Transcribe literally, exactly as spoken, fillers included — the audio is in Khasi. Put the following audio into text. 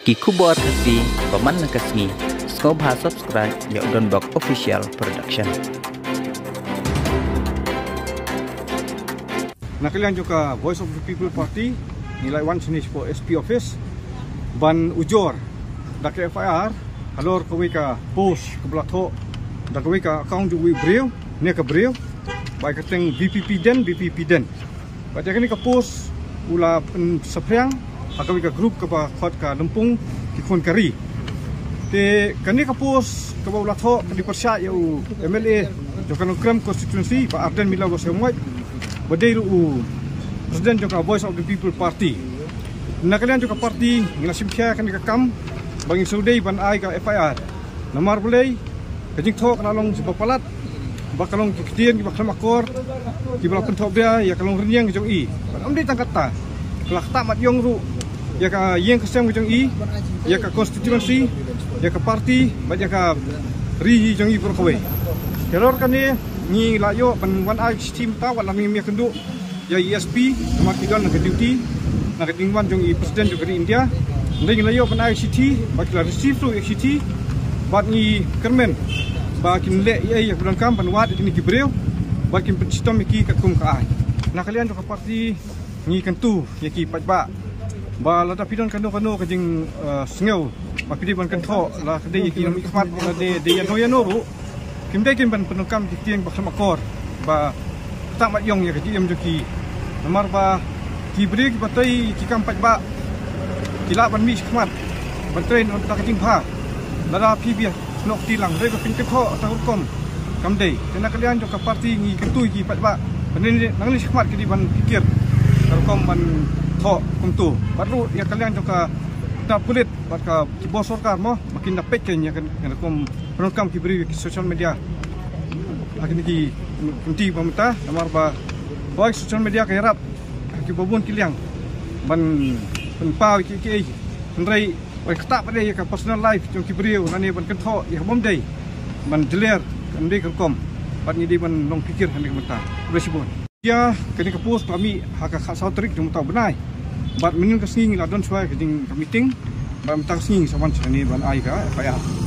Ki khubor ha Khasi ba man la ka sngi. Sngewbha subscribe ïa u Donbok Official Production. Na ka liang jong ka Voice of the People Party, ngi la wan shane sha S P office ban ujor da ka F I R halor kawei ka post kaba la thoh da kawei ka account jong uwei u briew, ne ka briew, ba ai kyrteng V P P Den, V P P Den. Bad ïa kane ka post u la pynsaphriang ha kawei ka group kaba khot ka Lympung ki khun ka ri. Te kane ka post kaba u la thoh ka dei pyrshah ïa u M L A jong ka Nongkrem constituency, Bah Ardent Miller Basaiawmoit, ba dei ruh u president jong ka Voice of the People Party. Na ka liang jong ka party ngi la shim khia kane ka kam ba ngin shu dei ban ai ka F I R. Namar balei, ka jingthoh ka la long kaba palat, ba ka long ki ktien kiba khlem akor, kiba la pynthohbria ïa ka longrynïeng ka jong i. Bad ym dei tang kata, ka la ktah mat ïong ruh ïa ka ïing ka sem ka jong i, ïa ka constituency, ïa ka party, bad ïa ka ri jong i baroh kawei. Te halor kane ngi la ïoh ban wan ai shithi mynta, wat la ngim ïakynduh ïa i S P, namar ki don na ka duty, na ka ding wan jong i president jong ka ri India. Hynrei ngi la ïoh ban ai shithi, bad ki la receive ruh ïa shithi, bad ngi kyrmen ba kin leh ïa, ïa ka donkam ban wad ïa kine ki briew, bad kin pynshitom ïa ki katkum ka aiñ. Na ka liang jong ka party ngi kyntu ïa ki paidbah ba lada phi don kano kano ka jing, eh, sngew ba phi dei ban kynthoh, la ka dei ïa ki nongmihkhmat, la dei, dei ïano ïano ruh, kim dei kin ban pyndonkam ki ktien ba khlem akor, ba ktah mat ïong ïa ka jingim jong ki. Namar ba ki briew kiba trei ki kam paidbah ki lah ban mih shakhmat, ban trei na ka bynta ka jingbha. Lada phi bia noh kti lang, hynrei ba phin kynthoh tang rukom, kam dei. Te na ka liang jong ka party ngi kyntu ïa ki paidbah ba nangne, nangne shakhmat ki dei ban pyrkhat ka rukom ban thoh kumto. Bad ruh ïa ka liang jong ka tnat pulit bad ka ki bor sorkar mo, ba kin da peit kein ïa ka, ïa ka rukom pyndonkam ki briew ïa ki social media ha kine ki committee ba mynta, namar ba, ba ïa ki social media ka ïarap ha kiba bun ki liang ban pynpaw ïa kiei kiei, hynrei ba ktah pat de ïa ka personal life jong ki briew lane ban kynthoh ïa ka bym dei, ban jler, kam dei ka rukom. Bad ngi dei ban long pyrkhat ha kane ka bynta. Khublei shibun. Ïa kane ka post ka la mih ha ka khatsaw tarik jong mynta u bnai. Bad mynhynnin ka sngi ngi la don shuwa ka jing, ka meeting, bad mynta ka sngi ngi sa wan shane ban ai ka F I R.